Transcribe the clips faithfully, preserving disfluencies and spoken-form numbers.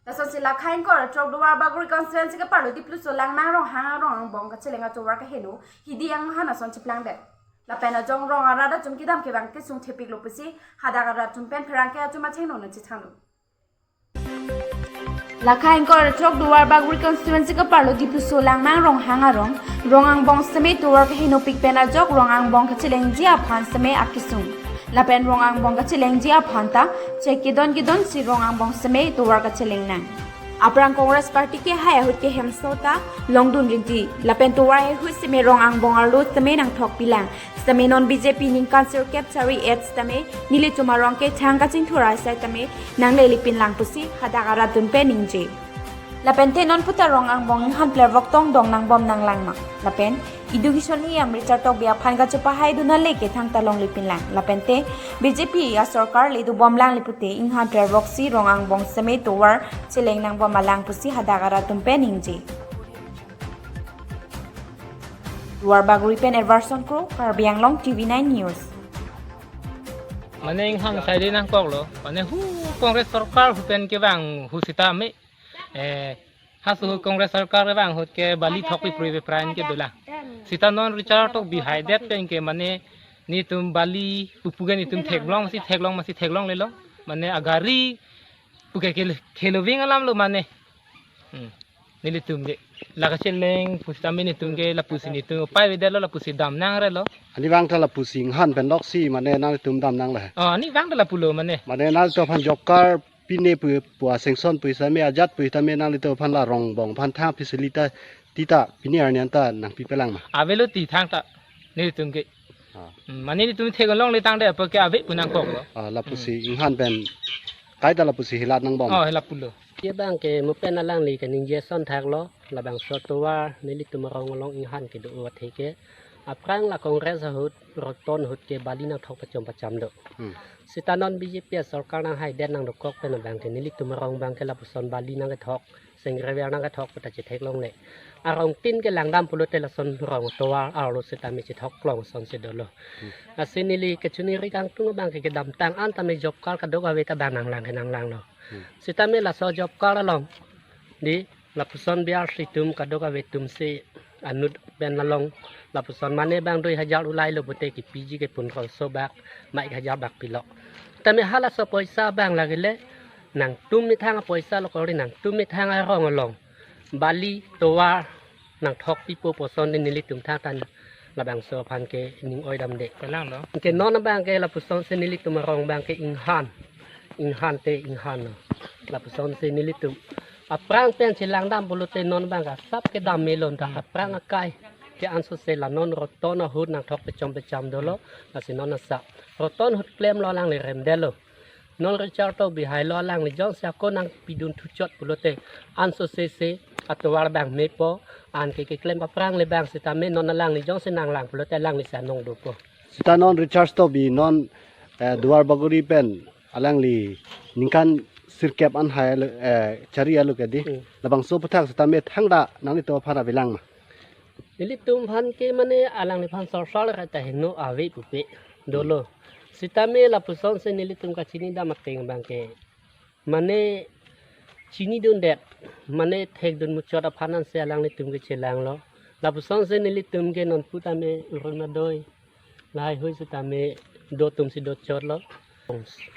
Lasonsi Lakha ingkoi ra throk Duarbagori constituency ke-arlo Dipluso Langmang Ronghang arong angbong kacheleng atovar keheno hidi anghan ason cheplangdet. Lapen ajong rong arat atum kedam kevang kesung thepiklo pusi hadak arat atum pen pherangke atum achengno nangchethanglo. Lakha ingkoi ra throk Duarbagori constituency ke-arlo Dipluso Langmang Ronghang arong, rong angbong seme tovar kehenopik pen ajok rong angbong kachelengji aphan seme akesung. Lapen rong angbong kachelengji aphan ta chek kedon kedonsi rong angbong seme tovar kacheleng nang. Aphrang Congress Party kehai ahut ke hemso ta longdun rinti. Lapen tovar ahut seme rong angbong arlo seme nangthokpilang. Sitame non B J P ningkan sirkep sari-et sitame nelitum arong ke thang kachingthur asai tame nanglelipin lang pusi hadak arat atum pen ningje. Lapen te non puta rong angbong inghan plervok tong dong nangbom nanglang ma. Lapen education E M Richard Tokbi aphan kachepahai dun ale ke thangta longlipin lang. Lapen te B J P asorkar le dobom lang le pute inghan plervoksi rong angbong seme tovar cheleng nangbom alang pusi hadak arat atum pen ningje. Duarbagori pen Everson Kro, Karbi Anglong T V nine News. Mane inghan sai de nangkoklo, mane hu Congress sorkar hu pen kevang hu sitame, eh, hasu hu Congress sorkar kevang ahut ke bali thokpi prui bepran kedolang. Sita non Richard Tokbi haidet pen ke mane netum bali pupu ke netum theklong masi theklong masi theklonglelo. Mane agari puke ke kheloving alamlo mane. Hmm. Nelitum ke la kacheleng pusitame netum ke lapusi netum upai avedetlo, lapusi dam nangrelo. Ani vang ta lapusi inghan pen loksi mane nanglitum dam nangle. Oh, ani vang ta lapulo mane. Mane nanglitum aphan job card pine pu pu a-sanction pusitame ajat pusitame nanglitum aphan la rong angbong aphan thang facility ta tita pine arni an ta nangpipelang ma. Avelo ti thangta nelitum ke. Ah. Hmm, mane netum theklongle tangte apa ke ave pu nangkoklo. Ah, lapusi inghan pen kaita lapusi hilat nangbom. Oh, hilat pulo. Kevang ke mo pen alangli kaningje ason thaklo, labangso tovar nelitum arong along inghan kedo athe ke. Aphrang la Congress ahut, Roton ahut ke bali nangthok pachom pacham do. Hmm. Sita non B J P asorkar nanghaidet nangdokok pen abang ke nelitum arong abang ke lapuson bali nangkethok, sengrever nangkethok puta chetheklongle. Arong tin ke langdam pulote lason rong tovar arlo sitame chethok long asonsi dolo. Hmm. Lasi neli kachiningri kangtung abang ke kedamtang an tame job card kadokave ta bang nanglang ke nanglanglo. Hmm. Sitame laso job card along di lapuson B R C atum kadokave atumsi anut pen along lapuson mane bang dui hajar ulailo pute kepiji ke pundroso bak, mai ek hajar bak pilo. Tame halaso poisa bang lagile nangtum methang apoisa lo kori nangtum methang arong along bali tovar nangthok pipo puson de nelitum thangta labangso aphan ke ning-oi damde. Pelanglo. Ke non abang ke lapusonsi nelitum arong abang ke inghan. Inghan te inghan lo. Lapusonsi nelitum. Aphrang pen chelangdam pulote non abang ke asap kedam melon ta aphrang akai. Ke ansose la non Roton ahut nangthok pachom pacham dolo. Lasi non asap. Roton ahut klemlo alangli remdetlo. Non Richard Tokbi hailo alangli jongsi ako nangpidun thuchot pulote ansose se atovar abang mepo, anke keklem aphrang le bang sitame non alangli jongsi nanglang pulote alangli si anong dopo. Sita non Richard Tokbi non, eh, Duarbagori pen alangli ningkan sirkep an hai alo, eh, chari alo ke di. Hmm. Labangso aputhak sitame thangta nanglitum aphan avelang ma. Nelitum aphan ke mane alangliphan sorsor le kaita heno ave pupe dolo. Sitame lapusonsi nelitum kachini dam ateng abang ke mane chinidundet, mane thekdun muchot aphan ansi alanglitum ke chelanglo. Lapusonsi nelitum ke non putame urun adoi lahai hui sitame do atumsi dochotlo.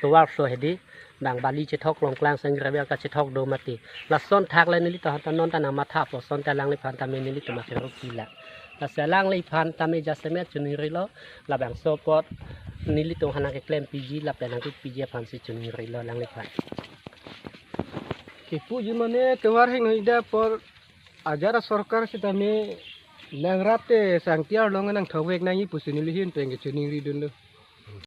Tovar so hedi bang bali chethok longklang sengrever kachethok do mati. Lason thak le nelitum aphan ta non ta nangmatha puson ta alangliphan tame nelitum akhero pila. Lasi alangliphan tame jasemet chiningrilo, labangso apot nelitum aphan nangkeklem piji lapen nangkepiji aphansi chiningrilo alangliphan. Kipuji mane tovar hingnoida apor ajat asorkar sitame nangrap te sangti arlong nangthokvek nangji pusi neli ahin pen kechiningridunlo.